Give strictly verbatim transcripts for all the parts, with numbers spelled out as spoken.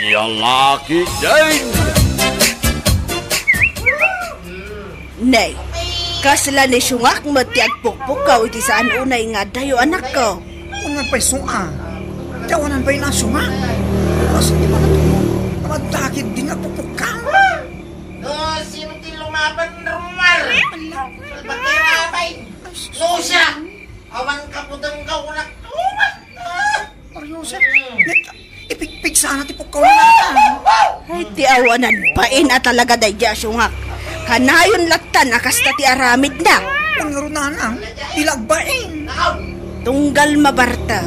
Lalaki din! Nay, kasla ni Siungak met ti agpukpukkaw iti saan unay nga addayo, anakko. Unay pay Siungak. Ti awanan pay la Siungak. Kas di ba natulo? Madakit din agpukpukkaw. No, sino ti lumaban, Romar? Ala. Salbag kayo, abay. No, siya. Awan kapudang ka, unak. Umak. Ah. Mario Joseph, ipigpig sana ti pukkaw na. Ay, ti awanan bain a talaga daydi a Siungak. Kanayon latta a kasta ti aramidna. Wan ngarud, nanang, dila agbain. Tunggal mabartek,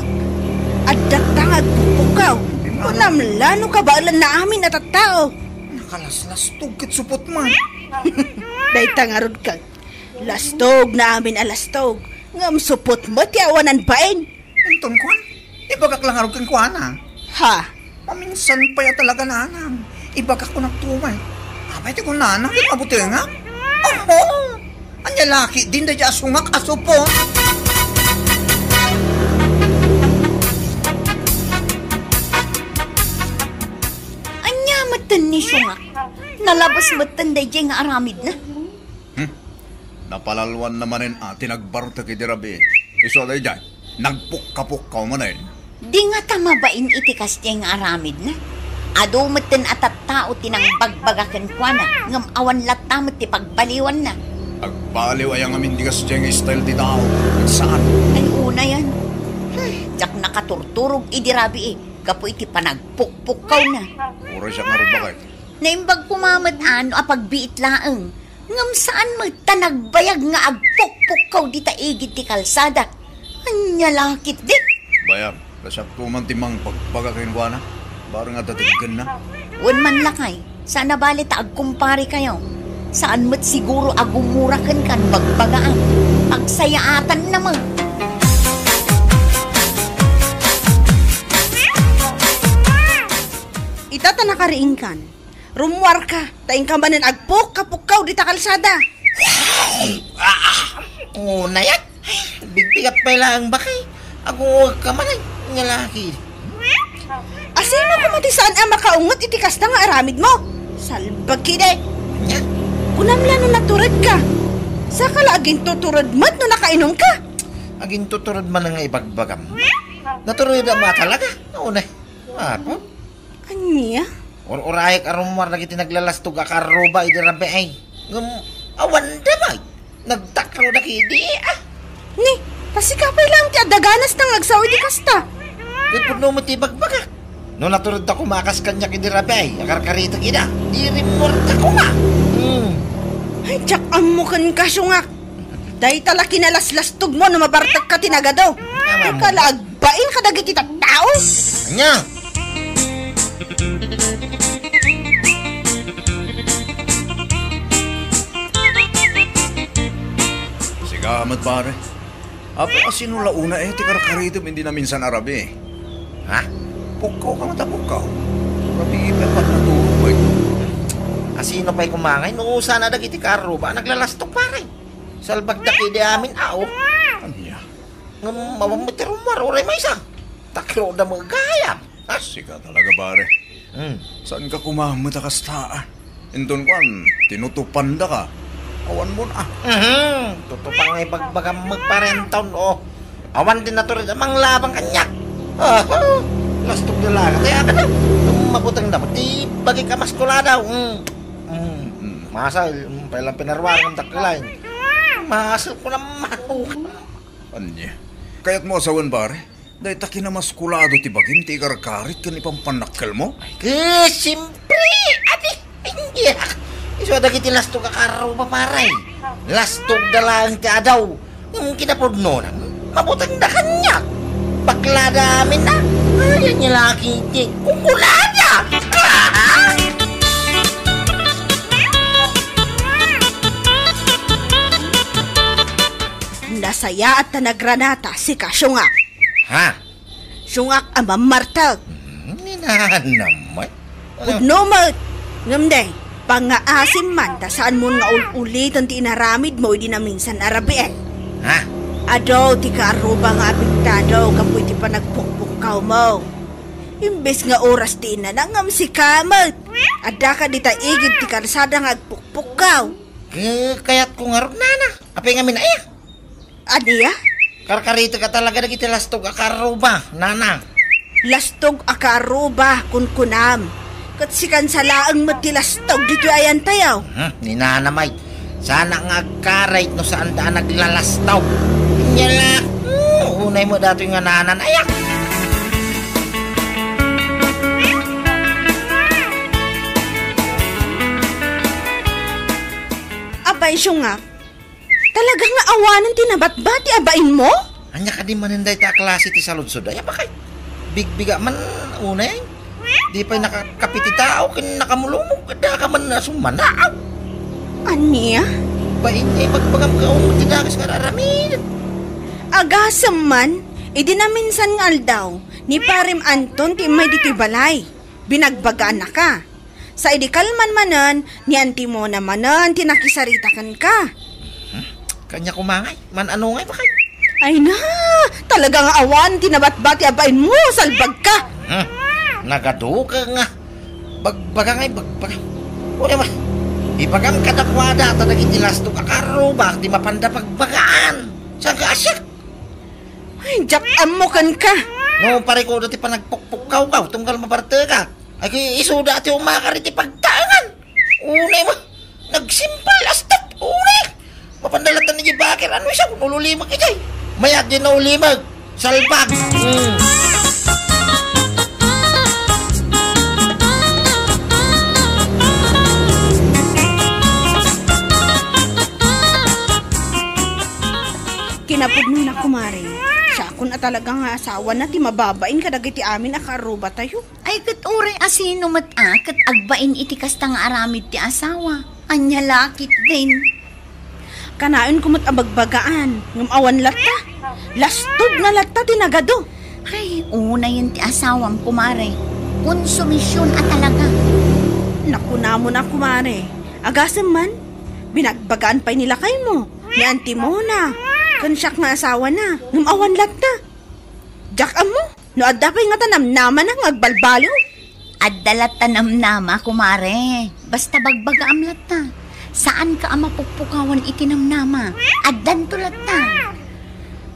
adda ta nga agpukpukkaw. Kunam la no kabaelanna amin a tattao. Nakalaslastog ket supot man. Dayta ngarud ket, lastog na amin a lastog. Ngem supot met ti awanan bain. Inton kuan, ibagak la ngarud kenkuana. Ha? Maminsan pay a talaga, nanang. Ibagak kunakto met. Apay ti kunana, di mabutengak? Oho! Ania la ketdin daydi a Siungak a supot? Ania metten ni Siungak? Nalabes metten daydi nga aramidna? Hmm? Napalalwanna manen a ti nagbartek idi rabii. Isu a daydiay, nagpukkapukkaw manen. Di ngata mabain iti kasdiay nga aramidna. Adu metten a tattao ti nangbagbaga kenkuana, ngem awan latta met ti pagbaliwanna. Agbaliw aya ngamin ti kasdiay nga style ti tao? Saan? Ay, unayan. Diak nakaturturog idi rabii gapu iti panagpukpukkawna. Uray siak ngarud, baket. Naimbag koma met a no a pagbiit laeng. Ngem saan met ta nagbayag nga agpukpukkaw dita igid ti kalsada. Ania la ketdi? Bayag, ta siakto man ti mangbagbaga kenkuana. Bareng adda teggenna. Wen man lakay, saan a bale ta agkumparekayo. Saan met siguro a gumura kenka no bagbagaan. Pagsayaatanna met. Ita ta nakariingkan. Rummuarka, ta inka manen agpukkapukkaw dita kalsada. Ah, unay, bigbigat pay laeng, baket. Agungugka manen, ania la ketdi? Asino koma ti saan a makaunget iti kasta nga aramidmo? Salbag ketdi. Ania? Kunam la no naturedka. Saka la agintutured met no nakainumka. Agintutured manen nga ibagbagam. Naturedam a talaga. Unay. Apo? Ania? Ur-urayek a rummuar dagiti naglalastog a karruba idi rabii. Ngem awan da met. Nagtakroda ketdi, ah. Ni, ta sika pay laeng ti adda ganasna nga agsao iti kasta. Ket pudno met ti ibagbagak. No naturedda koma a kas kaniak idi rabii, akarkaritek ida. Di rimmuarda koma. Hmm. Ay, diak ammo kenka, Siungak. Dayta la kinalaslastogmo no mabartekka ti nagadu. Dika la agbain kadagiti tattao. Ania? Sika met, pare. Apo, asino la unay ti karkaritem idi naminsan a rabii? Ha? Pukkaw ka met a pukkaw. Rabii pay a pannatulog pay. Asino pay koma ngay no saan a dagiti karruba a naglalastog, pare? Salbagda ketdi amin a, o. Ania? Ngem awan met ti rummuar, uray maysa. Takroda met gayam. Ah. Sika talaga, pare. Hmm. Saanka koma met a kasta, ah? Inton kuan, tinutupandaka. Awan mo na. Mhm. Tutupan nga ibagbagam met, pare Anton, o. Awan ti natured a manglabang kaniak. Ah, lastog da la ketdi a kada. Mabutengda met ti bagik a maskulada. Mm. Mm. Mm. Masay, mm, pailan pinaruar ng dakkelay. Masay ko naman. Ania? Kayatmo a sawen, pare? Dayta kinamaskulado ti bagim ti ikarkarit ken ipampannakkelmo? Ay, ket, siyempre, adi, indiak. Isu a dagiti lastog a karruba, pare. Lastogda laeng ti adaw. Ngem kinapudnona, mabutengda kaniak. Baklada amin a. Ay, ania la ketdi kunkunada. Nasayaat ta nagranata, sika, Siungak. Ha? Siungak a mammartek. Hmm, ni nanam met. Pudno met. Ngem dayta, pangngaasim man ta saanmon nga ul-uliten ti inaramidmo idi naminsan a rabii. Ha? Adu ti kaarruba nga apektado gapu iti panagpukpukkawmo. Imbes nga oras ti inana, ngem sika met. Adda ka dita igid ti kalsada nga agpukpukkaw. Kayatko ngarud, nana. Apay ngamin aya? Ania? Karkaritek talaga dagiti lastog a karuba, nana. Lastog a karuba, kunkunam. Ket sikan sa laeng met ti lastog ditoy ayantayo. Hmm, ni nana, may. Sana nga agkaray no saanda a naglalastog. Nya la, hmm, unay mo datoy nga nanan. Ayak! Abay, siungak. Talaga nga awanen ti nabatbati a bainmo? Ania kadi manen dayta a klase ti saludsod? Ay, apakay. Bigbiga man, unay. Di pay nakakape ti tao, ken nakamulumog, adda ka man a summanaaw. Ania? Bain nga ibagbagam ka, um, ti dakes nga aramid. Agasem man, idi naminsan nga aldaw, ni Parem Anton ti immay ditoy balay. Binagbagaannaka. Sa idi kalman manen, ni Antimona manen ti nakisarita kenka. Hmm? Kaniak koma ngay, man-ano ngay, bakay? Ay na, talaga nga awan ti nabatbati a bainmo, salbagka. Hmm? Nagaduka nga. Bagbaga ngay, bagbaga. Uray ma, ibagam kadakuada, ta dagiti lastog a karuba, ti mapanda bagbagaan. Saan ka asyak? Ay, diak ammo kenka. No, parikuda ti panagpukpukkawkaw, tunggal mabarteka. Ay, kay isuda ti umakar iti pagtaengan. Unay mo, nagsimpal, astat, unay. Mapanda latta ni bakir, ano siya, kung ululimag ijay. Mayat din na ulimag. Salbag. Hmm. Kinapudnona, kumare. Siakon a talaga nga asawana ti mababain kadagiti amin a kaarrubatayo. Ay, ket uray a sino met a ket agbain iti kasta nga aramid ti asawa. Ania la ketdin? Kanaenko met a bagbagaan, ngem awan latta. Lastog na latta ti nagadu. Ay, unayen ti asawam, kumare. Konsumision a talaga. Nakunamon a, kumare. Agasem man, binagbagaan pay ni lakaymo, ni Antimona, ken siak nga asawana, ngem awan latta. Diak ammo. No adda pay ngata namnamana nga agbalbaliw? Adda latta namnama, kumare. Basta bagbagaam latta. Saanka a mapukpukawan iti namnama. Addanto latta.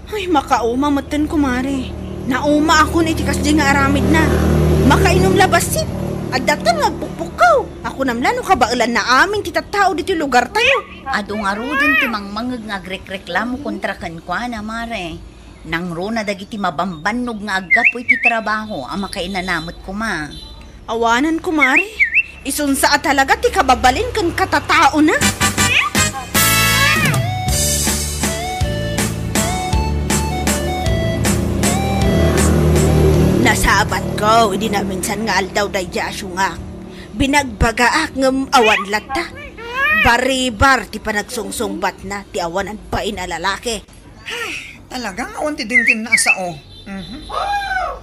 Ay, makauma metten, kumare. Naumaakon iti kasdi nga aramidna. Makainom la bassit. Addaton nga agpukpukkaw. Akunam la no kabaelanna amin ti tattao ditoy lugartayo. Adu ngaruden ti mangmangeg nga agrekreklamo kontra kenkuana, mare. Nangruna dagiti mabambannog nga aggapu iti trabaho a makainana met koma. Awanan, kumare. Isunsa a talaga ti kababalin ken katataona. Nasabatko idi naminsan nga aldaw daydi a siungak. Binagbagaak ngem awan latta. Baribar ti panagsungsungbatna ti awanan bain a lalaki. Ay, talaga nga awan ti denggenna a sao. Mhm.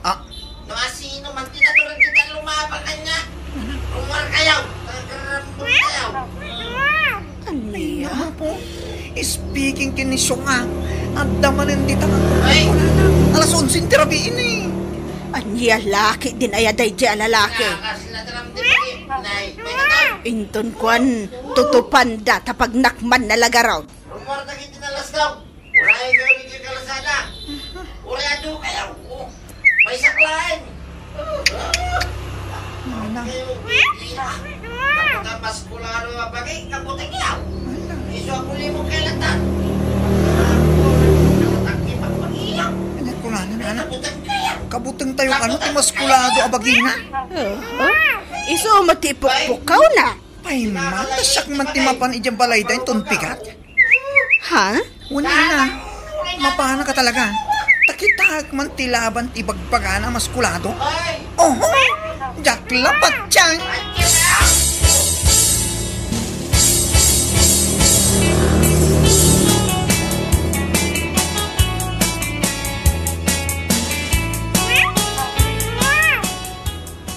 Ah. No asino man ti natured dita lumabang kaniak. Rummuar kayo. Tagarambol kayo. Ania? Ay, naku po. Speaking ken ni Siungak, adda manen dita nga Ay. Alas onse ti rabii ni. Ania la ketdin aya daydi a lalaki? Nakasla ti ramdam ni. Nay, may nataw. Inton kuan, tutupanda ta pagnakmanna la garud. Rummuar dagiti nalasdaw. Uray kayo ditoy kalsada. Uray adu kayo. Oh, maysak laeng. Ano? Kayo, baby, ah. Kaputan maskulado nga bagi, kaputan kayo. Ano? Isu ako limog kay latan. Kaputan kayo. Ano ko na, ano, ano? Kaputan kayo. Kabuteng tayo, ano, ti maskulado a bagina? Oo. Isu met ti ipukpukawna. Pay man, ta siak man ti mapan idiay balayda inton pigat. Ha? Wen, ina, mapanak a talaga. Ta kitaek man ti laban ti ibagbagana a maskulado. Oho! Diak la patien!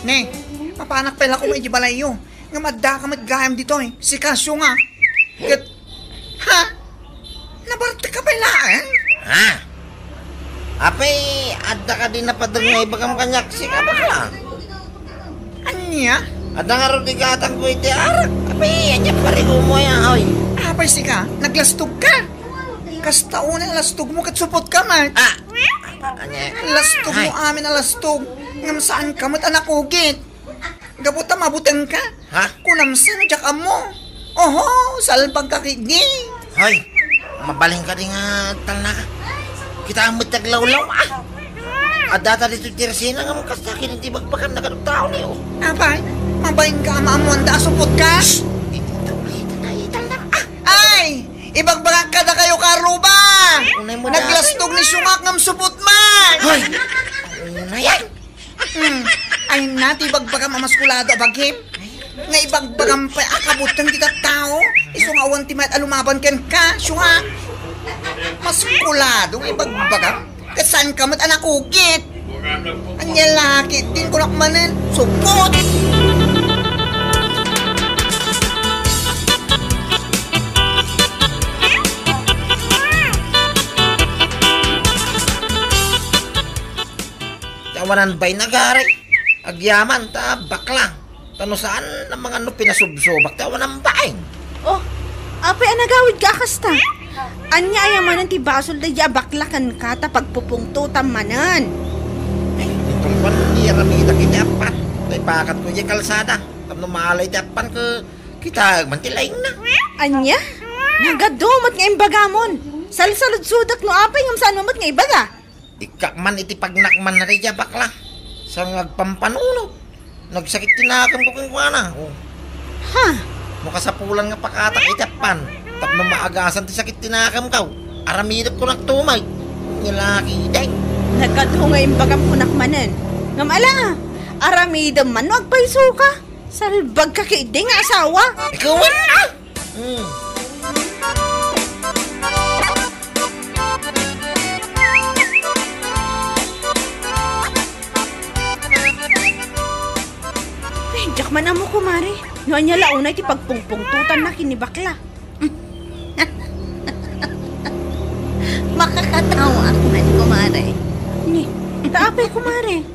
Ne, mapanak pay la koma idiay balayyo. Ngem addaka met gayam ditoy, sika, Siungak. Ket, ha? Nabartek ka pay laeng? Ha? Apay, adda kadi napader nga ibagam kaniak, sika bakla? Ania? Adda ngarud igatangko iti arak. Apay, ania parigomo aya, oy? Apay sika, naglastog ka? Kasta unay a lastog mo ket supot ka met. Ah! Ania? Lastog mo amin a lastog. Ngem saan ka met a nakugit. Gapu ta mabuteng ka. Ha? Kunam sa no diak ammo. Oho, salbag ka kidi. Hoy, mabalin ka di nga talna ka. Kita met ti aglawlaw, ah. Adda ta ditoy tersena nga makasakit iti bagbagam na kadagiti tao ni, oh. Apay, mabalin ka a maammoanda a supot ka? Shh! Iti tawli, iti tawli, talna ka, ah. Ay! Ibagbagak kadakayo, karuba! Unay mo dati. Naglastog ni Siungak ngem supot man! Hoy! Unay, ay! Hmm. Ay na, ti ibagbagam a maskulado a bagim. Nga ibagbagam pay a kabuteng ti tattao. Isu nga awan ti mayat a lumaban kenka, Siungak. Maskulado nga ibagbagam. Ket saan ka met a nakugit? Ania la ketdin kunak manen, supot! Ti awanan bain, agari. Agyaman ta bakla. Ta no saan a mangan no pinasubsobak ti awanan bain. Oh, apay a nagawidka a kasta? Ania aya manen ti basol daydiay a bakla kenka ta pagpupungtotam manen? Ay, inton kuan, iyaramidak iti appan. Ta ipakatko idiay kalsada. Tapno maalay ti appan ket kitaek man ti laingna. Ania? Nagadu met nga imbagamon. Salsaludsodak no apay ngem saan met nga ibaga. Ikkak man iti pagnakman na daydiay a bakla. Sa nga agpampanunot. Nagsakit ti nakemko kenkuana. Oh. Ha? No kasapulan nga pakatak iti appan, tapno maagasan ti sakit ti nakemko, aramidek kunak tumay. Nia la ketdin. Nagadu nga imbagam kunak manen. Ngem ala, aramidem man no agpayso ka. Salbag ka ketdi nga asawa. Ikaw, ah! Hmm. Ay, diak man ammo, kumare. No ania la unay ti pagpungpungtotanna ken ni bakla. Makakatawa man, kumare. Ni, ta apay, kumare?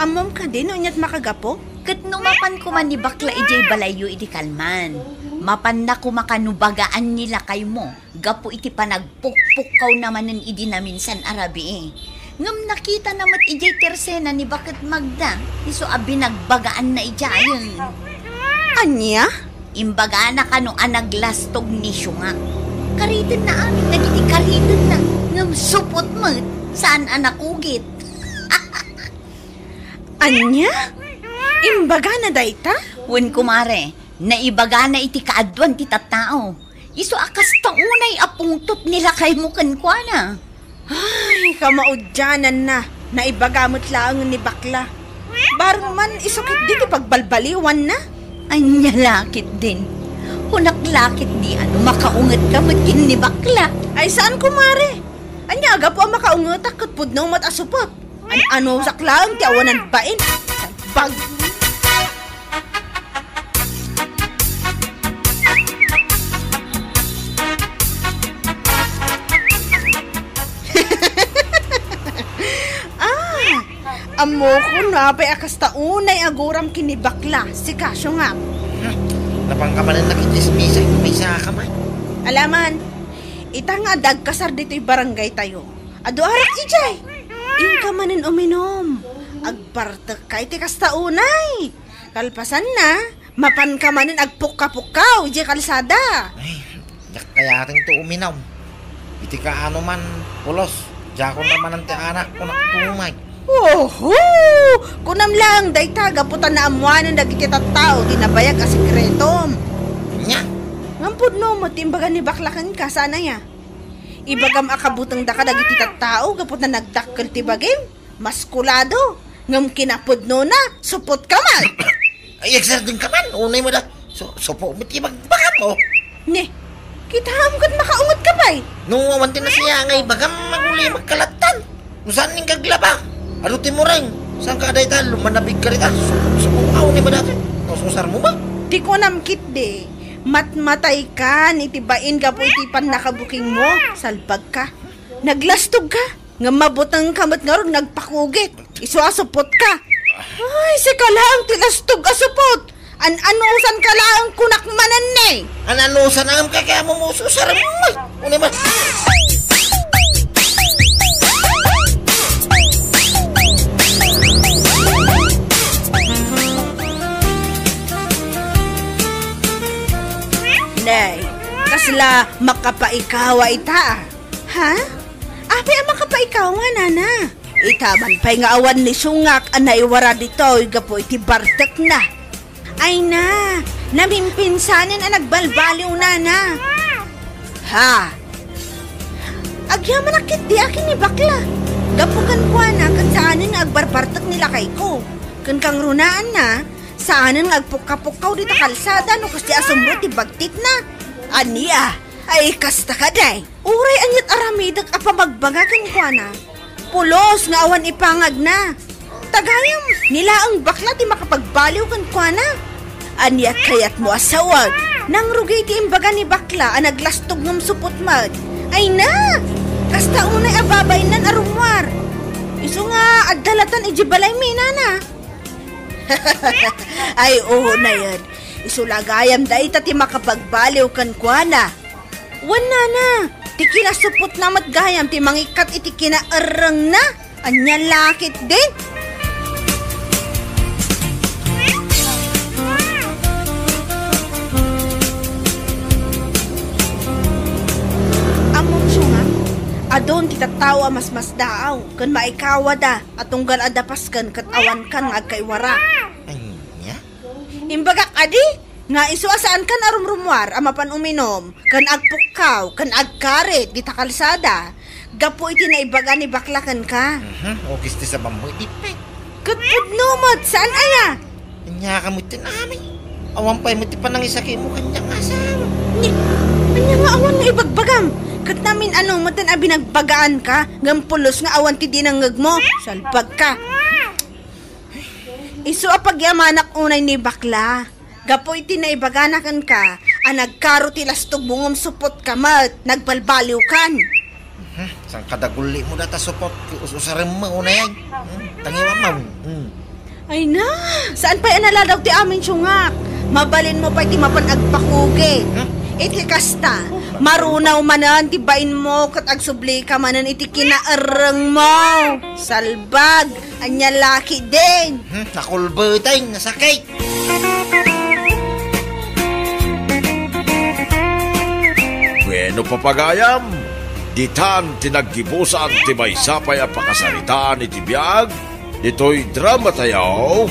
Ammom kadi no aniat makagapu? Ket no mapan koma ni bakla idiay balayyo iti kalman, mapanna koma kano bagaan ni lakaymo gapu iti panagpukpukkawna manen idi naminsan a rabii. Ngem nakitana met idiay tersena ni Baket Magda, isu a binagbagaanna idiayen. Ania? Imbagana kano a naglastog ni Siungak. Karitenna amin dagiti karitenna, ngem supot met, saan a nakugit. Ania? Imbagana dayta? Wen, kumare, naibagana iti kaaduan ti tattao. Isu a kasta unay a pungtot ni lakaymo kenkuana. Ay, kamaudiananna, naibaga met laeng ni bakla. Bareng man isu ketdi ti pagbalbaliwanna. Ania la ketdin? Kunak la ketdi a no makaungetka met ken ni bakla. Ay, saan, kumare. Ania a gapu a makaungetak ket pudno met a supot? An-anusak laeng ti awanan bain. Bag. Ah, ammokon no apay a kasta unay a guram ken ni bakla, sika, Siungak. Hmm, napanka manen nakitsismisay, maysa ka man. Ala man, ita nga adda agkasar ditoy barangaytayo. Adu arak idiay. Inka manen uminom. Agbartekka iti kasta unay. Kalpasanna, mapanka manen agpukka-pukkaw idiay kalsada. Ay, diak kayatengto uminom. Iti kaano man, pulos, diakon ramanan ti anakko, kunak tumay. Oho! Kunam laeng dayta gapu ta naammoanen dagiti tattao ti nabayag a sekretom. Ania? Ngem pudno met ti imbaga ni bakla kenka, saan aya? Ibagam a kabutengdaka dagiti tattao gapu ta nagdakkel ti bagim, maskulado, ngem kinapudnona, supot ka man. Ay, excited ka man, unay mo da. So, supo mo ti bagbagam mo. Ni, kitam ket makaunget ka pay. No, awan ti nasiya nga ibagam, aguli magkalattan. No saan ning kaglaba? Adu ti mureng. Saan ka dayta? Lumanabig ka rita. Supo, supo ka, unay mo da. Ususar mo ba? Ti kunam ketdi, matmatay kan iti bain gapu iti pannakabuking mo. Salbag ka. Naglastog ka. Ngem mabutengka met ngarud nga agpakugit. Isu a supotka. Ay, sika laeng ti lastog a supot. An-anusanka laeng kunak manen ni. An-anusan ngem kay kaya mo mususarem. Ay, uni man. Nay, kasla makapaikawa ita, a? Ha? Apay a makapaikawa, nana? Ita man pay nga awan ni Sungak a naiwara ditoy gapu iti bartekna. Ay na, namimpinsanen a nagbalbaliw, nana. Ha? Agyamanak ketdi a ken ni bakla. Gapu kenkuana, ket saanen nga agbarbartek ni lakayko. Ken kangrunaanna, saanen nga agpukka-pukkaw dita kalsada no kasdi a sumrot ti bagtitna. Ania? Ay, kasta kadi. Uray ania't aramidek a pamagbaga kenkuana, pulos nga awan ipangagna. Ta gayam, ni laeng bakla ti makapagbaliw kenkuana. Ania kayatmo a sawag? Nangrugi iti imbaga ni bakla a naglastog ngem supot met. Ay na! Kasta unay a babainnan a rummuar. Isu nga adda latan idiay balaymi, nana. Ay, unayen. Isu la gayam dayta ti makapagbaliw kenkuana. Wen, nana, ti kinasupotna met gayam ti mangikkat iti kinaerrengna. Ania la ketdin? Ammom, Sungak, adun ti tattao a masmasdaaw ken maikawada a tunggal adda pasken ket awankan nga agkaiwara. Ania? Imbagak kadi nga isu a saankan a rumrummuar a mapan uminum ken agpukkaw ken agkarit dita kalsada gapu iti naibaga ni bakla kenka. Mhm, ukis ti sabam mo iti pet. Ket pudno met, saan aya? Ania ka met ti amin? Awan pay met ti panangisakimo kaniak nga asawa. Ni, ania nga awan nga ibagbagam? Ket namin-ano met a binagbagaanka, ngem pulos nga awan ti dinengngegmo. Salbagka. Isu a pagyamanak unay ni bakla. Gapu iti naibagana kenka a nagkaro ti lastogmo ngem supotka met, nagbalbaliwkan. Mhm. Saan ka dagulimo data supot? Us-usarem mo unay. Hmm? Tangiwam mo. Hmm. Ay na, saan pay a naladaw ti amin, Sungak? Mabalinmo pay ti mapan agpakugit. Hmm? Iti kasta, marunaw manen ti bainmo ket agsublika manen iti kinaerrengmo. Salbag. Ania la ketdin? Hmm, nakulbeteng, nasakit. Bueno, papagayam, ditan ti naggibusan ti maysa pay a pakasaritaan iti biag ditoy drama tayo,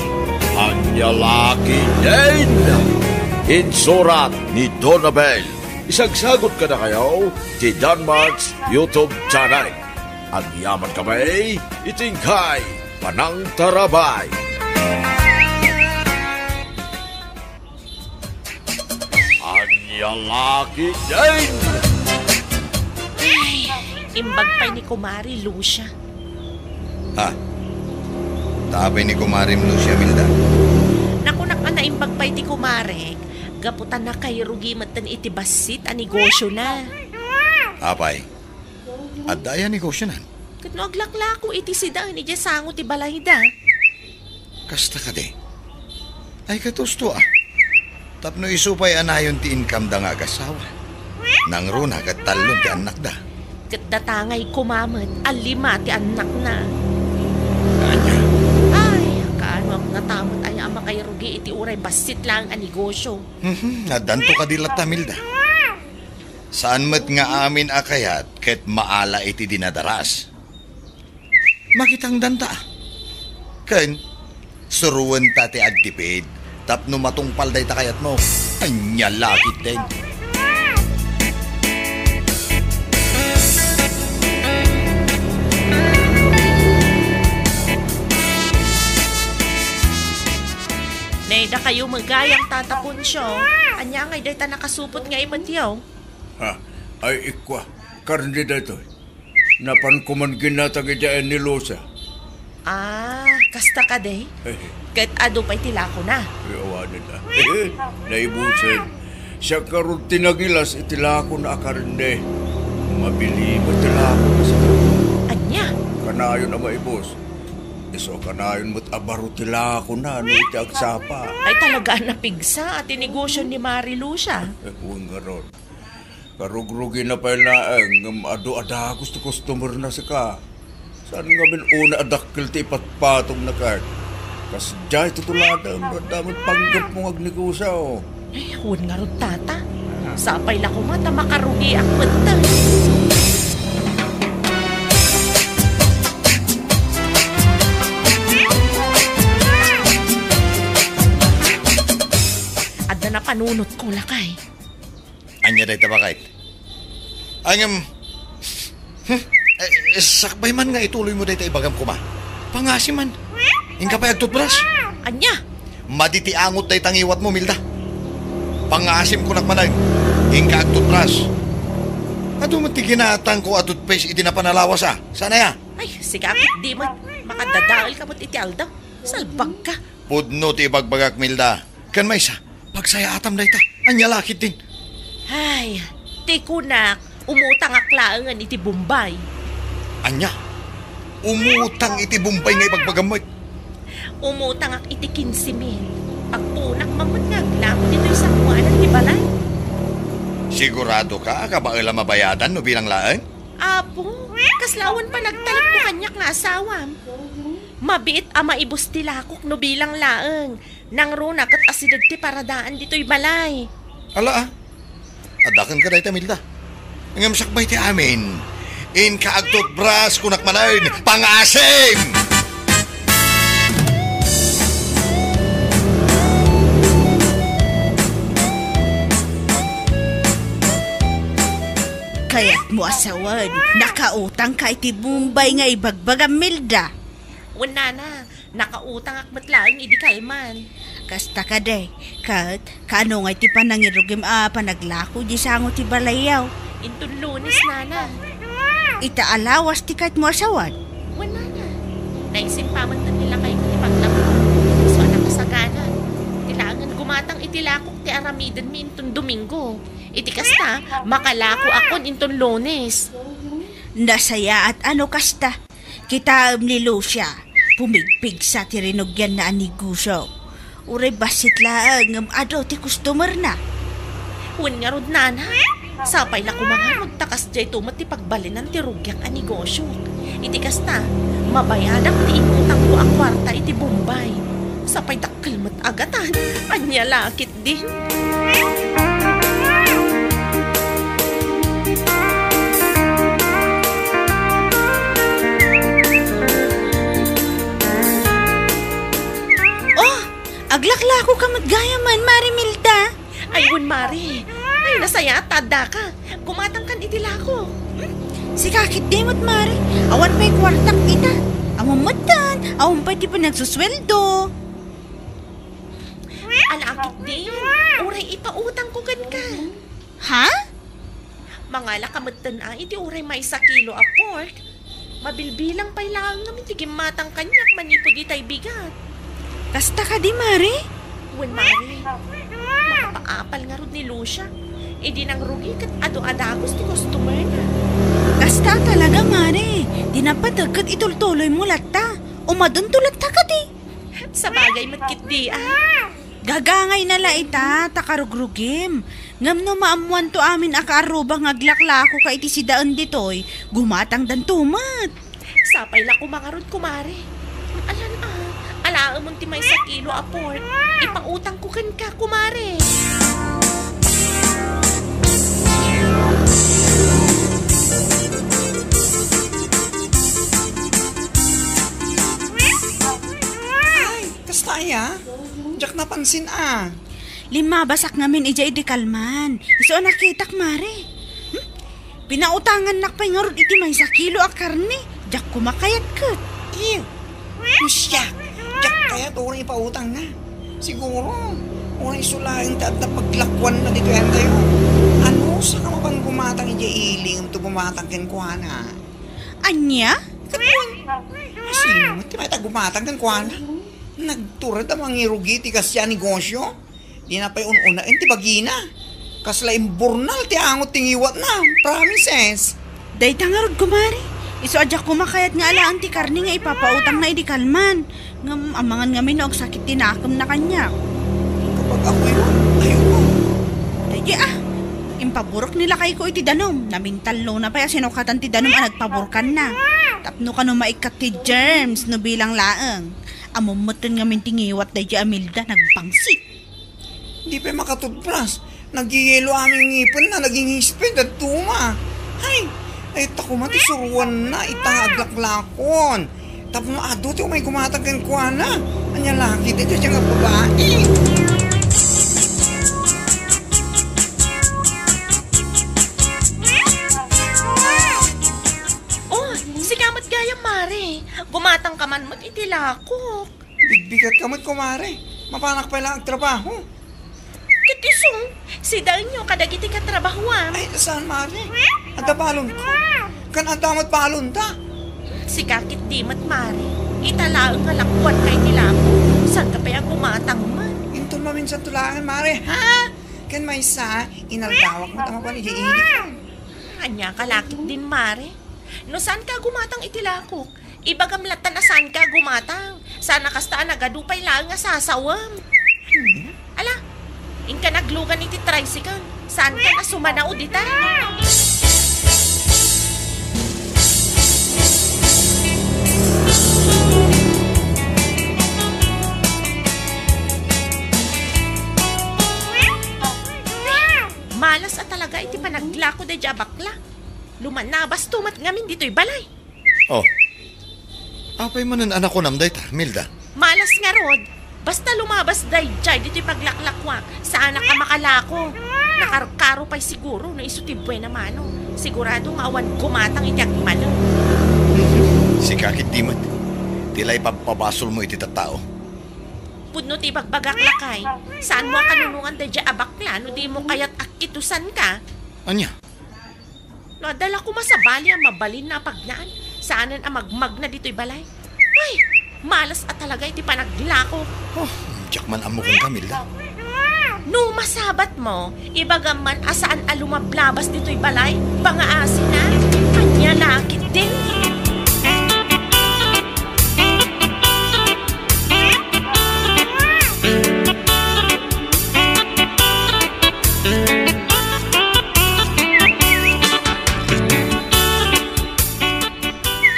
Ania la ketdin? Insurat ni Donabel. Isagsagot kadakayo ti Danmark's YouTube channel. Agyaman kami iti inkay panangtarabay. Ania la ketdin? Ay, imbag pay ni Kumari Lucia. Ha? Ta apay ni Kumarem Lucia, Milda? Nakunak a naimbag pay ti kumarek, gapu ta nakairugi metten iti bassit a negosiona. Apay? Adda aya negosionan? Ket no aglaklako iti sidaan idiay sango ti balayda. Kasta kadi? Ay, katusto a. Tapno isu pay a nayon ti income-da nga agasawa. Nangruna ket tallon ti annakda. Ket data ngay koma met a lima ti annakna. Ania? Ay, kaano ngata met aya a makairugi iti uray bassit laeng a negosio? Mhm, addanto kadi latta, Milda. Saan met nga amin a kayat ket maala iti dinadaras. Makitangdanta. Ken, suruenta ti agtipid tapno matungpal dayta kayatmo. Ania la ketdin? Nay, dakayo met gayam, Tata Poncio. Ania ngay dayta nakasupot nga imetyo? Ha? Ay, ikua. Karne daytoy. Napan koman ginatang idiay ni Lucia. Ah, kasta kadi? Ket adu pay ti lakona? Ay, awanen a. Naibusen. Siak ngarud ti nagilas iti lakona a karne. Mabili met ti lakona. Ania? Kanayon a maibus. Isu a kanayon met a baro ti lakona no iti agsapa. Ay, talaga a napigsa a ti negosyo ni Mari Lucia. Wen ngarud. Karugrugina pay laeng ngem adu a dagus ti customer-na sika. Saan ngamin unay a dakkel ti ipatpatongna ket kasdiay ti tuladem no adda met panggepmo nga agnegosyo. Ay, wen ngarud, tata. Sapay la koma ta makarugiak metten. Adda napanunotko, lakay. Ania dayta, baket? Ay, ngem, hmm, eh, sakbay man nga ituloymo dayta ibagam koma. Pangngaasim man. Inka pay agtutbras. Ania? Madi ti angot dayta ngiwatmo, Milda. Pangngaasim, kunak manen. Inka agtutbras. Adu met ti ginatangko a toothpaste iti napan a lawas, a. Saan aya? Ay, sika ketdi met. Makadadaelka met iti aldaw. Salbagka. Pudno ti ibagbagak, Milda. Ken maysa, pagsayaatam dayta. Ania la ketdin? Ay, ti kunak, umutangak laengen iti Bombay. Ania? Umutang iti Bombay nga ibagbagam met? Umutangak iti kinse mil. Agpuonak man met nga aglako ditoy sangoanan ti balay. Siguradoka a kabael a mabayadan no bilang laeng? Apo, kasla awan panagtalekmo kaniak nga asawam. Mabiit a maibus ti lakok no bilang laeng. Nangruna ket asideg ti paradaan ditoy balay. Ala, a. Adda kenka dayta, Milda. Ngem sakbay ti amin. Inka agtutbras, kunak manen. Pangngaasim! Kayatmo a sawen, nakautangka iti Bombay nga ibagbagam, Milda. Wen, nana, nakautangak met laeng idi kalman. Kasta kadi, ket kaano ngay ti panangirugim a panaglako di sango ti balayyo? Inton Lunes, nana. Ita a lawas ti kayatmo a sawen? Wen, nana. Naisimpaman ti lakay ti paglako. So, anak, kasagana. Ti laengen gumatang iti lakok ti aramidenmi inton Domingo. Iti kasta, makalakoakon inton Lunes. Nasayaat a no kasta. Kitaem ni Lucia, pumigpigsa ti rinugianna a negosyo. Uray bassit laeng ngem adu ti customer-na. Wen ngarud, nana, sapay la koma ngarud ta kasdiayto met ti pagbalinan ti rugiak a negosyo. Iti kasta, mabayadak ti inutangko a kuarta iti Bombay. Sapay dakkel met a gatad. Ania la ketdin? Oh, aglaklakoka met gayamen, Mari Milda. Ay, wen, Mari. Ay, nasayaat ta addaka. Gumatangkan iti lako. Hmm? Sika ketdi met, Mari. Awan pay kuartak ita. Awan metten, awan pay ti panagsusueldo. Ala ketdi, uray ipautangko kenka. Ha? Mangalaka metten a iti uray maysa kilo a pork. Mabilbilang pay laeng ngem ti gimmatang kaniak manipud itay bigat. Kasta kadi, Mari? Wen, Mari. Makapaapal ngarud ni Lucia. Idi nangrugi ket adu a dagus ti customer-na. Kasta talaga, Mari. Di napateg ket itultuloymo latta. Umadunto latta kadi. Sabagay met ketdi a. Gagangayna la ita, ta karugrugim. Ngem no maammoanto amin a kaarruba nga aglaklakoka iti sidaen ditoy, gumatangdanto met. Sapay la koma ngarud, kumare. Alan a, alaemon ti maysa kilo a pork. Ipautangko kenka, kumare. Ay, kasta aya? Diak napansin a. Limmabasak ngamin idiay idi kalman. Isu a nakitak, mare. Hmm? Pinautangannak pay ngarud iti maysa kilo a karne. Diak koma kayat ket. Iyo. Siak, diak kayat uray ipautangna. Siguro, uray isu laeng ti adda paglakuanna ditoy antayo. Anusaka mapan gumatang idiay ili ngem to gumatang kenkuana? Ania? Ket wen, sino met ti mayat a gumatang kenkuana? Nagtured a mangirugi ti kasdiay a negosio. Dina pay un-unaen ti bagina. Kasla imburnal ti angot ti ngiwatna. Promises. Dayta ngarud, kumare. Isu a diak koma kayat nga alaen ti karne nga ipapautangna idi kalman. Ngem amangan ngamin no agsakit ti nakemna kaniak. Kapag ako yun, ayoko. Daydi, ah, impaburek ni lakayko iti danum. Namintallona pay a sinukatan ti danum a nagpaburkanna. Tapno kano maikkat ti germs no bilang laeng. Ammom metten ngamin ti ngiwat daydi a Milda, nagbangsit. Di pay makatutbras. Nagyeyelo amin ngipenna, naging hispid, dadduma. Ay, ay, ta koma ti suruanna, ita nga aglaklakon. Tapno adu ti umay gumatang kenkuana. Ania la ketdi dayta nga babai. Oh, sika met gayam, Mare. Gumatang ka man met iti lakok. Bigbigat ka met, kumare. Mapanak pay la agtrabaho. Ket isu, sidaenyo kadagiti katrabahoam. Ay, saan, mare? Adda balonko. Kan adda met balonda. Sika ketdi met, mare. Ita laeng nga lakuanka iti lakok. Saanka pay a gumatang met? Inton maminsan to laeng, mare, ha? Ken maysa, inaldawak met a mapan idiay ili. Ania ka la ketdin, mare? No saanka a gumatang iti lakok, ibagam latta a saanka a gumatang. Saan a kasta a nagadu pay laeng a sasawem. Ala, inka naglugan iti tricycle. Saanka a sumanao dita. Malas a talaga iti panaglako daydiay a bakla. Lumanabas to met ngamin ditoy balay. Oh. Apay manen a nakunam dayta, Milda? Malas ngarud. Basta lumabas daydiay ditoy paglaklakuak, saanak a makalako. Nakarkaro pay siguro no isu ti buena mano. Sigurado nga awan gumatang iti agmalem. Sika ketdi met. Ti la ipagpabasolmo iti tattao. Pudno ti ibagbagak, lakay. Saanmo a kanunongan daydiay a bakla no dimo kayat a kitusanka. Ania? No adda la koma sabali a mabalinna a pagnaan, saanen a magmagna ditoy balay. Ay, malas a talaga iti panaglako. Oh, diak man ammo kenka, Milda. No masabatmo, ibagam man a saan a lumablabas ditoy balay, pangaasin a. Ania la ketdin.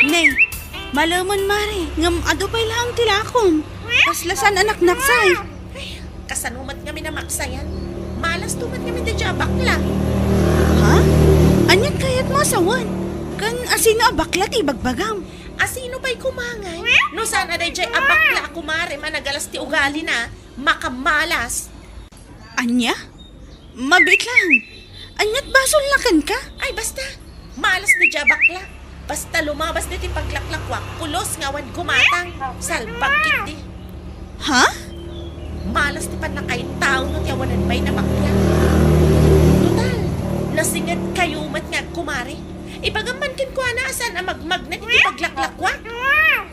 Ne, malemen, mare, ngem adu pay laeng ti lakom. Kasla saan a naknaksay. Ay, kasano met ngamin a maksayan? Malas to met ngamin daydiay a bakla. Ha? Aniat kayatmo a sawen? Ken asino a bakla ti ibagbagam? Asino pay koma ngay? No saan a daydiay a bakla a kumarem a nagalas ti ugalina, makamalas. Ania? Mabiit laeng. Aniat basolna kenka? Ay, basta. Malas daydiay a bakla. Basta lumabas ditoy paglaklakuak, pulos nga awan gumatang. Salbag ketdi. Ha? Malas ti pannakaitaono ti awanen pay a bakla. Total, nasingedkayo met nga agkumare. Ibagam man kenkuana a saan a magmagna ditoy paglaklakuak.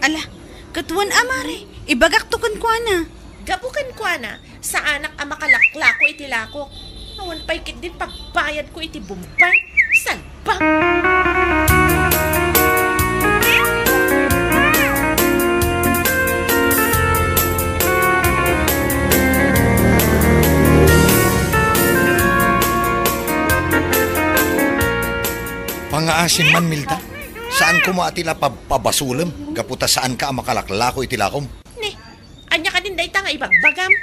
Ala, ket wen a, mare, ibagakto kenkuana. Gapu kenkuana, saanak a makalaklako iti lakok. Awan pay ketdin pagbayadko iti bumbay. Salbag! Pangaasim man, Milda. Saan koma a ti la pabpabasolem gapu ta saanka a makalaklako iti lakom. Ne, ania kadin dayta nga ibagbagam?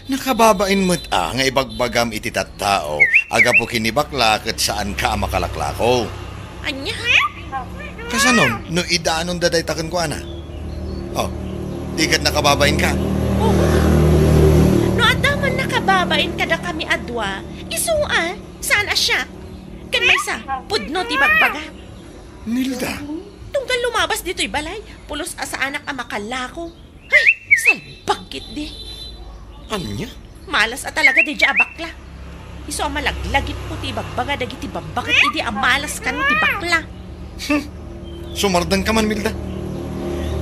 Nakababain met a nga ibagbagam iti tattao a gapu ken ni bakla ket saanka a makalaklako. Ania? Kasano no idanon da dayta kenkuana? Oh, di ket nakababainka? Oo. No adda man nakababain kadakami a dua, isu a, saan a siak? Ken maysa, pudno ti bagbaga. Nilda. Tunggal lumabas ditoy balay, pulos a saanak a makalako. Ay, salbag ketdi. Ania? Malas a talaga daydiay a bakla. Isu a malaglagipko ti ibagbaga dagiti babbaket idi a malas kano ti bakla. Hmm. Sumardengka man, Milda.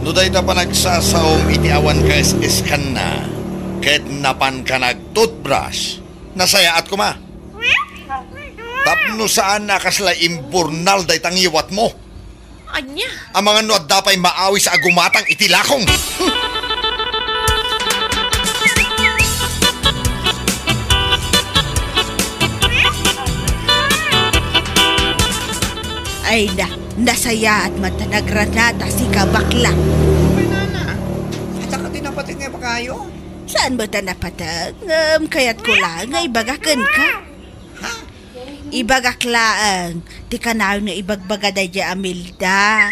No dayta panagsasaom iti awan kaes-eskanna, ket napanka nag-toothbrush, nasayaat koma. Tapno saan a kasla imburnal dayta ngiwatmo. Ania? Amangan no adda pay maawis a gumatang iti lakong. Ay na, nasayaat man ta nagranata sika, bakla. Ay, nana, adda ka ti napateg nga ibagayo? Saan mo ta napateg? Ngem kayatko laeng nga ibaga kenka. Ha? Ibagak laeng ti kanayon nga ibagbaga daydiay a Milda.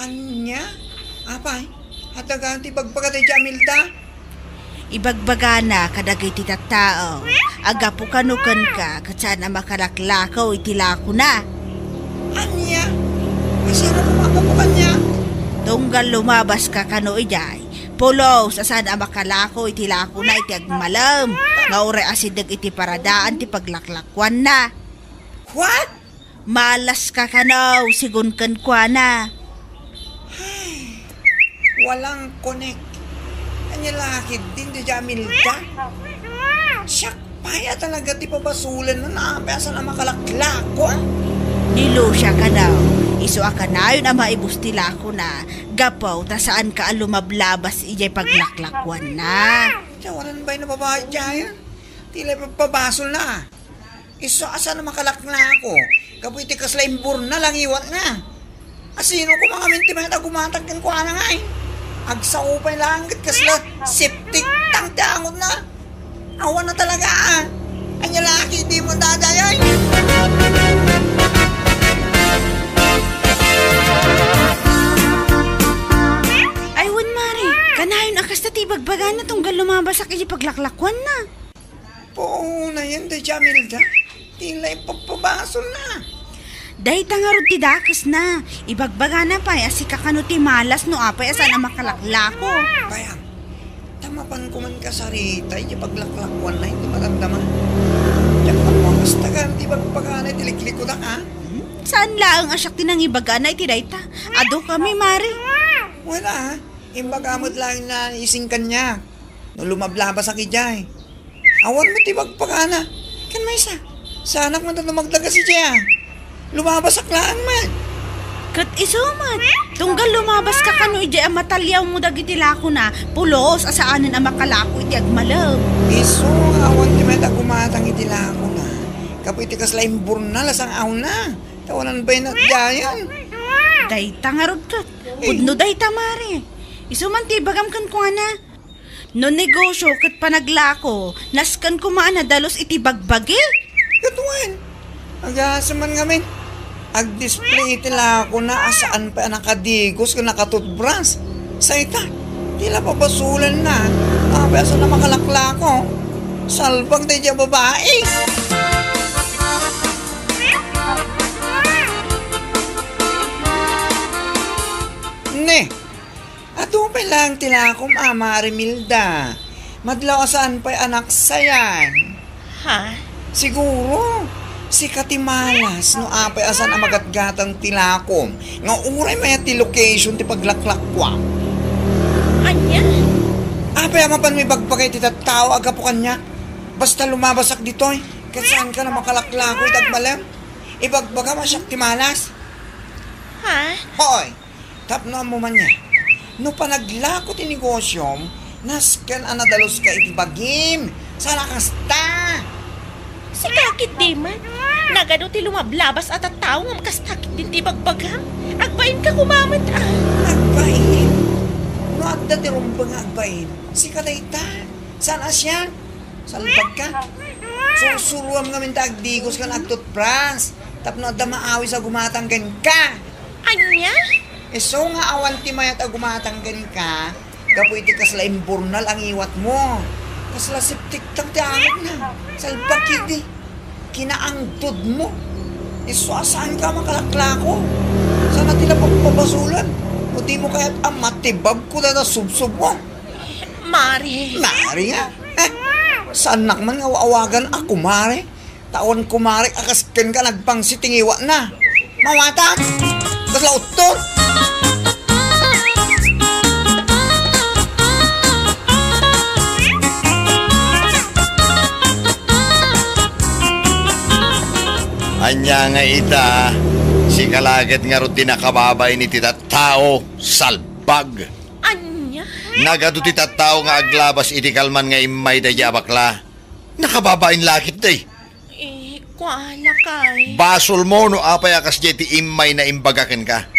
Ania? Apay, adda gayam ti ibagbaga daydiay a Milda? Ibagbagana kadagiti tattao a gapu kano kenka ket saan a makalaklako iti lakona. Ania? Asino koma a gapu kaniak? Tunggal lumabaska kano idiay, pulos a saan a makalako iti lakona iti agmalem nga uray asideg iti paradaan ti paglaklakuanna. What? Malaska kano, sigun kenkuana. Ay, walang connect. Ania la ketdin daydiay a Milda? Siak pay a talaga ti pabasolen no apay a saan a makalaklako. Ni Lucia kano, isu a kanayon a maibus ti lakona, gapu ta saanka a lumablabas idiay paglaklakuanna. Ti awanan pay a babai diay. Ti la pagpabasolna. Isu a saan a makalaklako, gapu iti kasla imburnal a ngiwatna. Asino koma ngamin ti mayat a gumatang kenkuana ngay? Agsao pay laeng ket kasla septic tank ti angotna. Awan a talaga, a. Ania la ketdi mo daydiay? Ay, wen, Mare, kanayon a kasta ti ibagbagana tunggal lumabasak iti paglaklakuanna. Puonayen daydiay a Milda, ti la ipagpabasolna. Dayta ngarud ti dakesna. Ibagbagana pay a sika kano ti malas no apay a saan a makalaklako. Bayam, ta mapan koman kasarita iti paglaklakuanna iti madamdama. Diak ammo a kasta gayam ti ibagbagana iti liklikudak, a. Hmm? Saan laeng a siak ti nangibagana iti dayta. Adu kami, Mare. Wala, a. Imbaga met laeng na ising kaniak no lumablabasak idiay. Awan met ti ibagbagana. Ken maysa, saanak met a dumagdagas idiay, a. Lumabasak laeng met. Ket isu met, tunggal lumabaska kano idiay a mataliawmo dagiti lakona, pulos a saanen a makalako iti agmalem. Isu nga awan ti mayat a gumatang iti lakona, gapu iti kasla imburnal a sang-awna. Ta awanan pay a nagdayan. Dayta ngarud ket. Pudno dayta, Mare. Isu man ti ibagam kenkuana. No negosio ket panaglako, nasken koma a nadalus iti bagbagi. Ket wen, agasem man ngamin, agdisplay iti lakona a saan pay a nakadigos ken nakatutbras. Sayta, ti la pabasolenna, apay a saan a makalaklako. Salbag daydiay a babai. Ne, adu pay laeng ti lakom a, Mare Milda. Madlaw a saan pay a naksayan. Ha? Siguro, sika ti malas no apay a saan a magatgatang ti lakom nga uray mayat ti location ti paglaklakuam. Ania? Apay a mapanmo ibagbaga iti tattao a gapu kaniak? Basta lumabasak ditoy, ket saanka a makalaklako iti agmalem. Ibagbagam a siak ti malas. Ha? Hoy! Tapno ammo man nia, no panaglako ti negosiom, nasken a nadaluska iti bagim. Saan a kasta? Sika ketdi met. Nagadu ti lumablabas a tattao ngem kasta ketdin ti ibagbagam. Agbainka koma met, a. Agbain? No adda ti rumbeng nga agbain, sika dayta. Saan a siak? Salbagka. Sursuroam ngamin ta agdigos ken agtutbras tapno adda maawis a gumatang kenka. Ania? Isu nga awan ti mayat a gumatang kenka gapu iti kasla imburnal a ngiwatmo. Kasla septic tank ti angotna. Salbag ketdi. Kinaangtudmo. Isu a saanka a makalaklako. Saan a ti la pagpabasolen. No dimo kayat a matibagko dayta subsobmo. Mare. Mare nga? Eh, saannak man nga awagan a kumare? Ta awan kumare a kas kenka nagpangsit ti ngiwatna. Mawatan! Kasla uttor! Ania nga ita, sika Kalaget ngarud ti nakababain iti tattao, salbag. Ania? Nagadu ti tattao nga aglabas iti kalman nga immay daydi a bakla. Nakababain lakit day. Eh, kua, lakay. Basolmo no apay a kasdiay ti immay na imbaga kenka.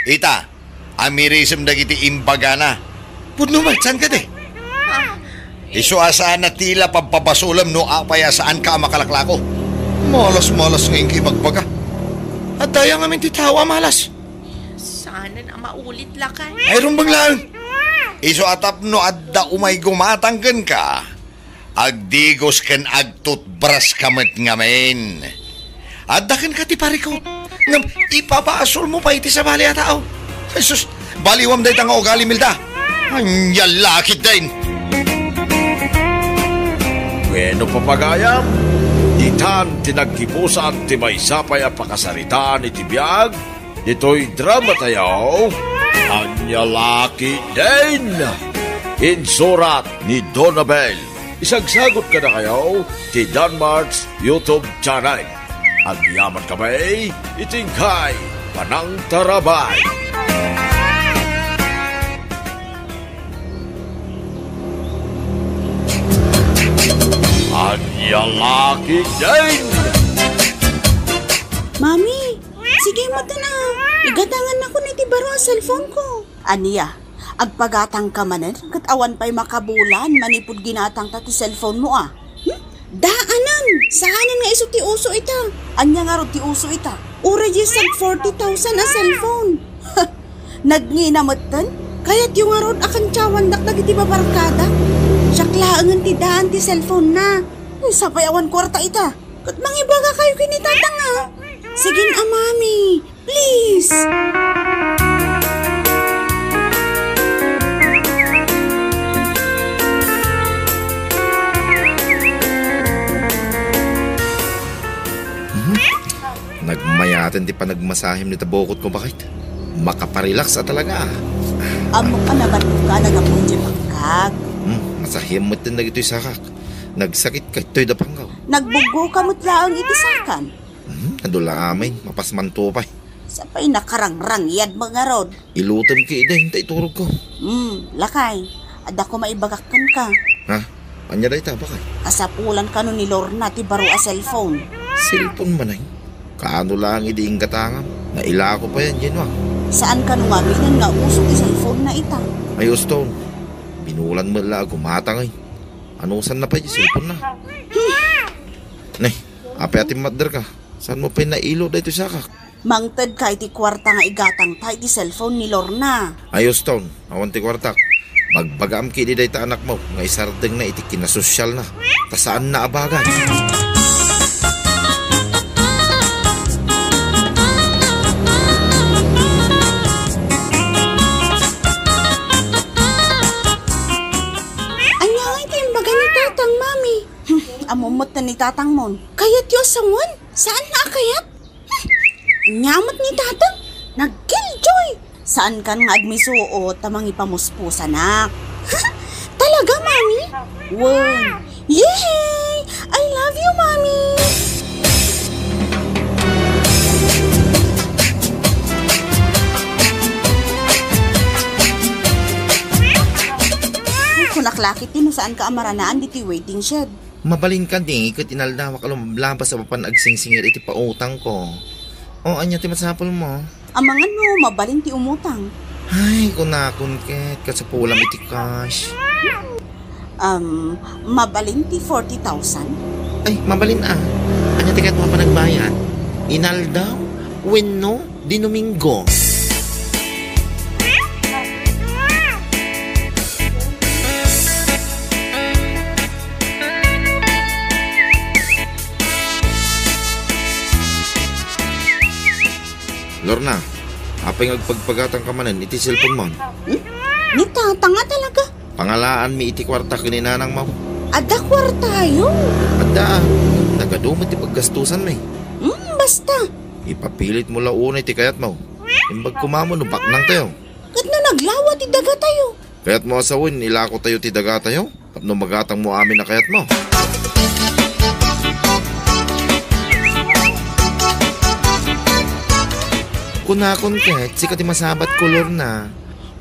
Ita, amirisem dagiti imbagana. Pudno met, saan kadi? Ah. Isu a saan a tila pabpabasolem no apay a saanka a makalaklako. Malas-malas nga inka ibagbaga. Adda aya ngamin ti tao a malas. Saanen a maulit, lakay. Ay, rumbeng laeng. Isu a tapno adda umay gumatang kenka, agdigos ken agtutbraska met ngamin. Adda kenka ti parikut. Ngem ipabasolmo pay iti sabali a tao. Jesus, baliwam dayta nga ugali, Milda. Ania lakit dayn. Wenno, papagayam, ditan ti naggibusan ti maysa pay a pakasaritaan iti biag ditoy drama tayo, Ania lakit dayn. Insurat ni Donabel. Isagsagot kadakayo ti Danmart's YouTube channel. Agyaman kami iti inkay panangtarabay. Ania lakit dayn. Mami, sige met a. Igatangannakon iti baro a cellphone ko. Ania? Agpagatangka manen ket awan pay makabulan manipud ginatangta ti cellphone mo a? Hmm? Daanan! Saanen nga isu ti uso ita. Ania ngarud ti uso ita? Uray diay sag forty thousand a cellphone. Nagngina metten? Kayatyo ngarud a kantiawandak dagiti babarkada? Siak laengen ti daan ti cellphone na. Sapay awan kuarta ita. Ket mangibagakayo ken ni tatang a. Sige a, mami. Please. Mhm. Nagmayaten ti panagmasahim ni tabukot ko, bakit? Makaparelax a talaga. Ammok a nabannoka, nagapon ti pangkak. Hmm, masahim met din dagitoy sakak. Nagsakit ka, itoy da panggaw. Nagbuggo ka met laeng iti sakan. Hmm, adu la amin, mapasmanto pay. Sapay nakarangrang yad mangarod. Ilutem ki ida, inta iturog ko. Hmm, lakay, adda ko maibagak kenka. Ha? Anya dayta, bakay? Kasapulan kano ni Lorna ti baro a cellphone. Cellphone man ay? Kaano lang idi inggatangam? Nailako pa yan, Jenwa. Saan kano nga aminen nga uso ti cellphone na ita? Ay, uston. Binulan mo la, gumatang ay. Anusan na pa yung cellphone na? Nay, apay atin matder ka? Saan mo pa'y nailo daytoy sakak? Mangted ka iti kuarta nga igatang ta iti cellphone ni Lorna. Ayos ton, awan ti kuartak. Magbagaam kidi dayta anakmo nga isardeng na iti kinasosyal na. Ta saan na abagan. Anya nga iti imbaga ni Tatang, Mami? Hmm, ammom met ni Tatang mon. Kayatyo a sanguan? Saan na a kayat? Hmm, anya met ni Tatang? Nag-killjoy! Saan kan nga agmisuot ta mangipamuspusanak? Talaga, Mami? Wen. Yehey! I love you, Mami! Kunak lakit ti no saan ka a maranaan ditoy waiting shed. Mabalin kadi ket inaldawak a lumablabas a mapan agsingsingir iti pautangko. O, ania ti masapulmo? Amangan no mabalin ti umutang. Ay, kunakon ket, kasapulam iti cash. Um, mabalin ti forty thousand? Ay, mabalin a. Ania ti kayatmo a panagbayad? Inaldaw? Wenno? Di Domingo. Lorna, apay nga agpagpagatang ka manen iti cellphone mo? Hmm? Ni Tatang a talaga? Pangalaanmi iti kuarta ken ni nanangmo. Adda kuartayo? Adda. Nagadu met ti paggastusanmi. Hmm, basta. Ipapilit mo la unay ti kayatmo. Imbag koma mo no baknang tayo. Ket no naglawa ti dagatayo? Kayatmo a sawen, ilako tayo ti dagatayo? Tapno magatang mo amin a kayatmo. Kunakon ket, sika ti masabat kolorna.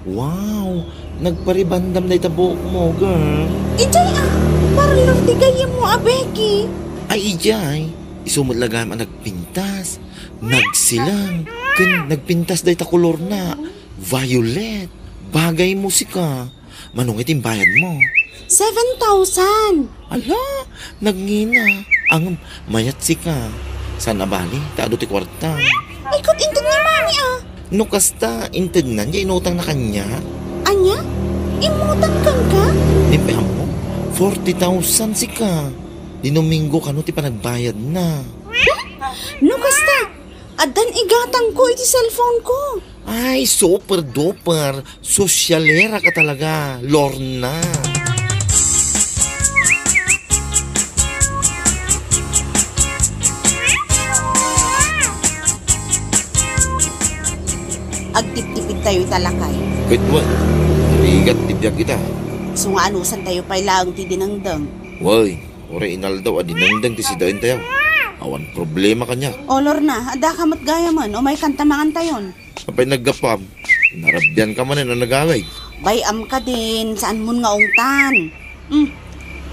Wow! Nagparibandam dayta buokmo, girl. Idiay a, parlor ti gayyemmo a Becky. Ay, idiay. Isu met la gayam a nagpintas, nagsilang, ken nagpintas dayta kolorna. Violet. Bagaymo sika. Mano ngay ti imbayadmo? Seven thousand. Ala, nagngina. Ngem, mayat sika. Saan a bali, ta adu ti kuarta. Ay, ket inted ni Mami, a. No kasta, intednan diay inutangna kaniak. Ania? Immutang kenka? Di pay ammo. Forty thousand sika. Di Domingo kano ti panagbayadna. No kasta, addan igatangko iti cellphone ko. Ay, super duper. Sosyalera ka talaga, Lorna. Agtiptipid tayo ita, lakay. Ket wen, rigat ti biag ita. Isu nga anusan tayo pay laeng ti dinengdeng. Wen, uray inaldaw a dinengdeng ti sidaentayo. Awan problema kaniak. O, Lorna, addaka met gayamen, umaykanta mangantayon. Apay naggapuam? Narabianka manen a nagawid. Bay-am kadin, saanmon nga ungtan. Hmm.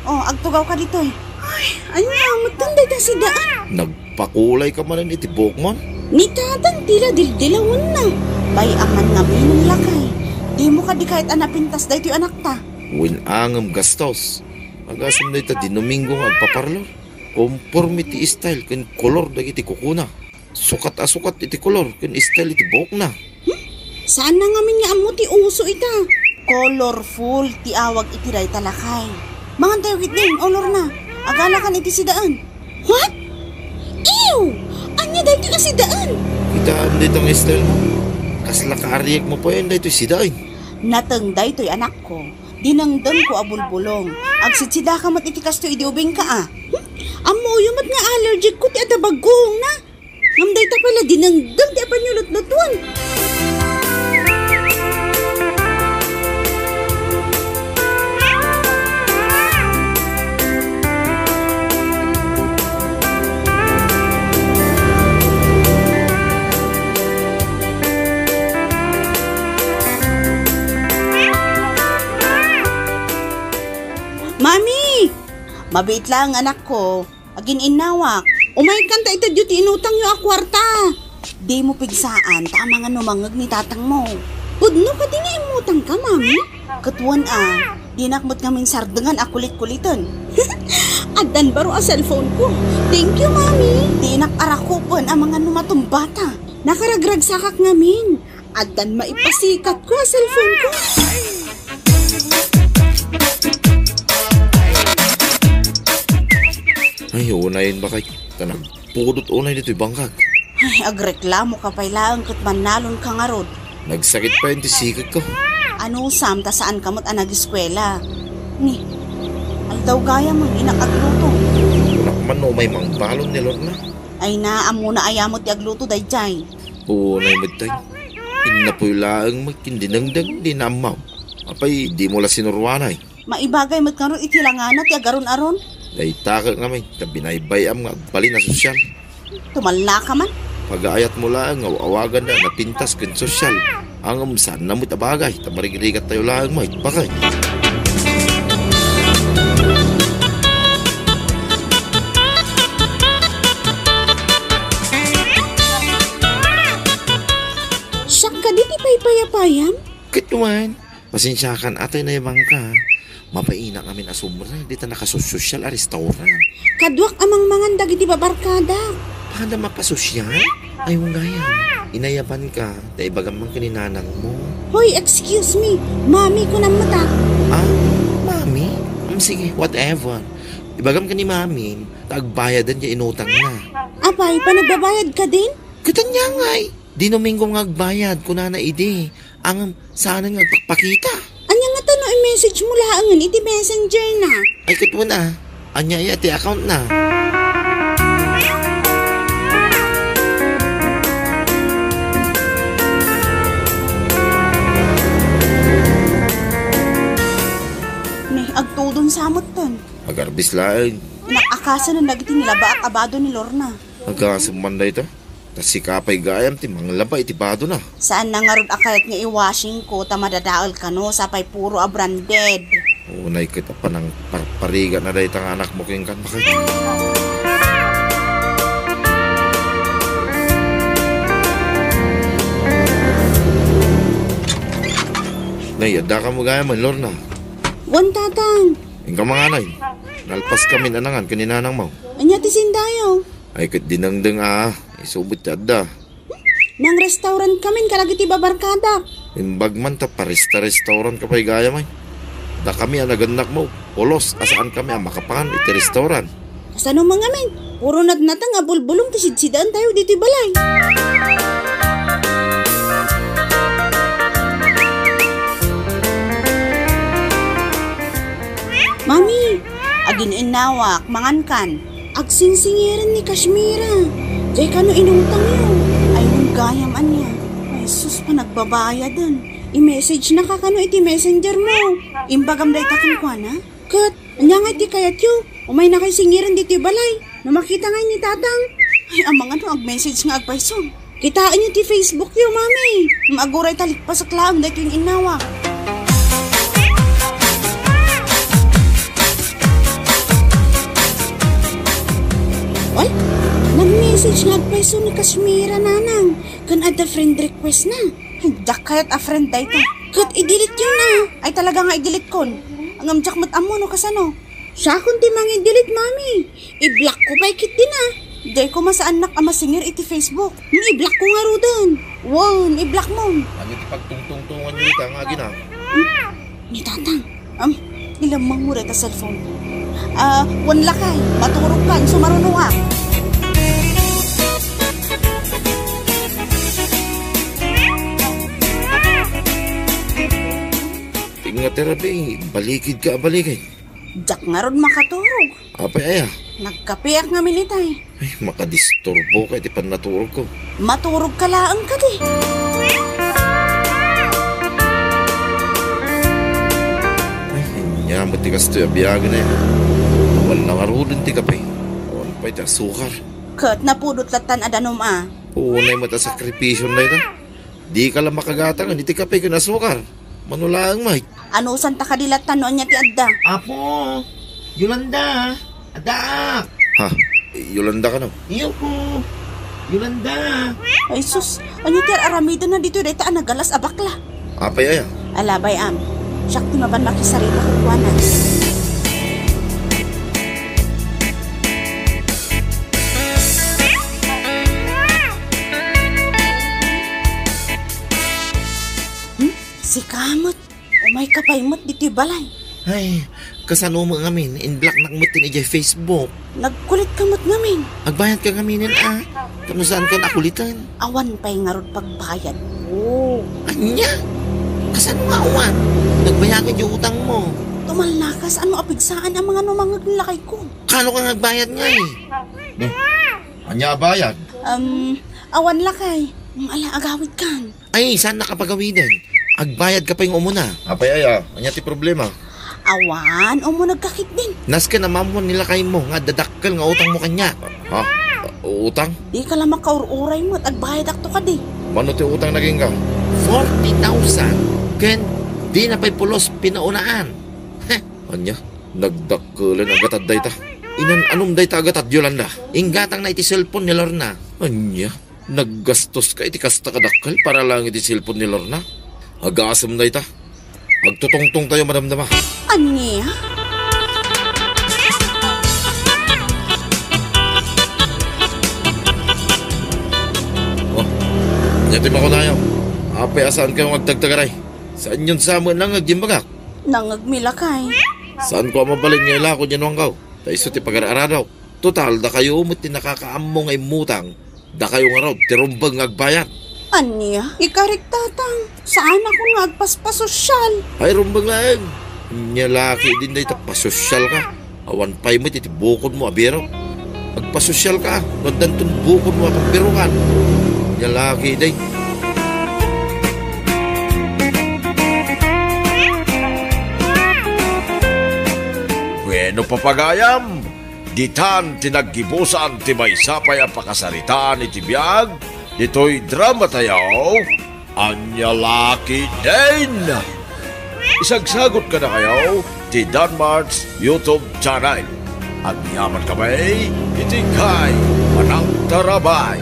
O, agtugawka ditoy. Ay, ania, metten dayta sidaan? Nagpakulayka manen iti buokmon? Ni tatang ti la dildilawenna. Bay-am man ngamin, lakay. Dimo kadi kayat a napintas daytoy anakta? Wen, ngem gastos. Agasem dayta di Domingo nga agpaparlor. Komporme ti style ken kolor dagiti kukuna. Sukat a sukat iti kolor ken style iti buokna. Hmm? Saanna ngamin nga ammo ti uso ita? Colorful ti awag iti dayta, lakay. Mangantayo ketdin, o Lorna. Agalakan iti sidaan. What? Ew! Ania daytoy a sidaan? Kitaem dayta nga style mo. Kasla kaariekmo pay daytoy sidaan. Nateng daytoy, anakko. Dinengdengko a bulbulong. Agsidsidaka met iti kastoy idi ubingka, a. Hmm? Ammoyo met nga allergic ko ti adda bagguongna. Ngem dayta pay la dinengdeng ti apanyo lutlutuan. Mami! Mabiit laeng, anakko. Agin-innawak. Umaykan ta itedyo ti inutangyo a kuarta. Dimo pigsaan ta amangan no mangngeg ni tatangmo. Pudno kadi nga immutangka, Mami? Ket wen a, dinak met ngamin sardengan a kulit-kuliten. Addan baro a cellphone ko. Thank you, Mami. Dinak arakupen amangan no matumbata. Nakaragragsakak ngamin. Addan maipasikatko a cellphone ko. Ay, unayen, bakay. Ta nagpudot unay ditoy bangkag. Ay, agreklamoka pay laeng ket mannalonka ngarud. Nagsakit pay ti siketko. Anusam ta saanka met a nageskuela. Ni, aldaw gayam, inak agluto. Kunak man no umay mangbalon ni Lorna. Ay na, ammona aya met ti agluto daydiay. Unay met tay. Innapoy laeng met ken dinengdeng, di naammo. Apay, dimo la sinuruanay? Maibagay met ngarud iti langana ti agaron-aron. Dayta ket ngamin, ta binaybay-am nga agbalin a sosyal. Tumallaka man. Pagaayatmo laeng nga aw-awaganna a napintas ken sosyal. Ngem saanna met a bagay, ta marigrigattayo laeng met, bakay. Siak kadi ti paypayapayam? Ket wen, pasensiakan a tay nayabanka. Mapainak ngamin a sumrek dita nakasosyal a restaurant. Kaduak a mangmangan dagiti babarkadak. Pada mapasosyal? Ay, wen gayam. Inayabanka, ta ibagam man ken ni nanangmo. Hoy, excuse me. Mami, kunam met a. Ah, mami? Um, sige, whatever. Ibagam ken ni mamim, ta agbayadan ti inutangna. Apay, panagbabayad kadin? Ket ania ngay? Di Domingo nga agbayad, kunana idi. Ngem, saanen nga agpakpakita. Ania ngata no i-message mo laengen iti messenger na? Ay, ket wen a. Ania aya ti account na? Ni, agtudon sa metten. Agarbis laeng. Nakakasanen dagiti nilabaak a bado ni Lorna. Agasem man dayta. Ta sika pay gayam ti manglaba iti badona. Saan na ngarud a kayat nga i-washing ko ta madadael kano, sapay puro a branded. Unay ket a panangparparigat na dayta nga anakmo kenka, bakit? Nay, adda ka mo gayam, Lorna? Wen, Tatang. Inka mangan, nay. Nalpas kami nanangan ken ni nanangmo. Ania ti sindayo? Ay, ket dinengdeng a. Isu met ti adda. Nang-restaurant kamin kadagiti babarkadak. Imbag man ta paresta-restaurant ka pay gayam ay. Dakami a nagannakmo, pulos a saan kami a makapan iti restaurant. Kasano man ngamin? Puro natnateng a bulbulong ti sidsidaentayo ditoy balay. Mami, agin-innawak, mangankan. Agsingsingiren ni Kashmira. Jay kano inutangyo. Ay, nung gayam ania. Ay, sus, panagbabayaden. I-message na ka kano iti messenger mo. Imbagam dayta kenkuana. Ket, ania nga iti kayatyo? Umay na kay singiren ditoy balay. No makita ngay ni Tatang. Ay, amangan no ag-message nga agpayso. Kitaenyo ti Facebook yo, Mami. Aguray ta likpasek laeng daytoy nga innawa. Ay, nag-message nga agpayso ni Kashmira, nanang. Ken adda friend request na. Diak kayat a friend dayta. Ket i-delete yo na. Ay, talaga nga i-delete kon. Ngem diak met ammo no kasano. Siakon ti mangi-delete, Mami. I-block ko pay ketdin a. Jay ko masaannak a masingir iti Facebook. Hmm, i-block ko ngaruden. Wen, i-block mo. Ania ti pagtungtungtungan yo ita nga agina? Hmm? Ni Tatang. Am, ilammang mo dayta cellphone. Ah, wen lakay. Maturog ka, sumaruno ka. Ingat, Rabi, balikid ka, balikid. Diak ngarud makaturog. Apay aya? Nagkapeak ngamin itay. Ay, makadisturbo ka iti pannaturog ko. Maturog ka laeng kadi. Ay, ania met ti kastoy a biagen aya. Awan la ngaruden ti kape. Awan pay ti asukar. Ket napudot lattan a danum a. Unay met a sakripisyon dayta. Dika la makagatangen iti kape ken asukar. Mano laeng, Mike? Anusanta kadi lattan no ania ti adda? Apo, Yolanda, addaak. Ha? Yolanda kano? Iyo ko, Yolanda. Ay sus, ania ti ar-aramidenna ditoy dayta a nagalas a bakla? Apay aya? Ala, bay-am. Siak ti mapan makisarita kenkuana. Hmm? Sika met. Umay ka pay met ditoy balay. Ay, kasano met ngamin, inblocknak met idiay Facebook. Nagkulit ka met ngamin. Agbayad ka ngaminen a. Kano saan ka nakulitan? Awan pay ngarud pagbayad ko. Ania? Kasano nga awan? Nagbayad ka di utang mo. Tumalnakas, ano apigsaan ang mga numangag ni lakay ko? Kano ka nagbayad nga eh? Ania a bayad? Um, awan lakay. Ala, agawid kan. Ay, saan nakapagawiden? Agbayad ka pay nga umuna. Apay aya, ania ti problema? Awan, umuneg ka ketdin. Nasken a ammo ni lakaymo nga adda dakkel nga utangmo kaniak. Ha? Utang? Dika la makaur-uray met, agbayadakto kadi. Mano ti utang na kenka? Forty thousand. Ken dina pay pulos pinaunaan. Heh, ania? Nagdakkelen a gatad dayta. Inan-anom dayta a gatad, Yolanda? Inggatangna iti cellphone ni Lorna. Ania? Naggastos ka iti kasta kadakkel para laeng iti cellphone ni Lorna? Agasem dayta. Agtutungtong tayo, madamdama. Ania? Oh, ania ti makunayo? Apay a saan kayo nga agtagtagaray? Saan yon sa amin nangag imbagak? Nangag mi lakay. Saan ko a mabalin nga ilako diyan wangkaw? Ta isu ti pagar-aradaw. Total, dakayo met ti nakakaammo nga immutang. Dakayo ngarud ti rumbeng nga agbayad. Ania? Ikarik, Tatang. Saan ako nga agpaspasosyal? Ay, rumbeng laeng. Ania la ketdin dayta pasosyal ka? Awan pay met iti bukodmo a biro. Agpasosyal ka, no addanton bukodmo a pagbirokan. Ania la ketdin. Bueno, papagayam. Ditan ti naggibusan ti maysa pay a pakasaritaan iti biag ditoy dramatayo, Ania La Ketdin. Isagsagot kadakayo ti Danmart's YouTube channel. Agyamankami iti kay panagtarabay.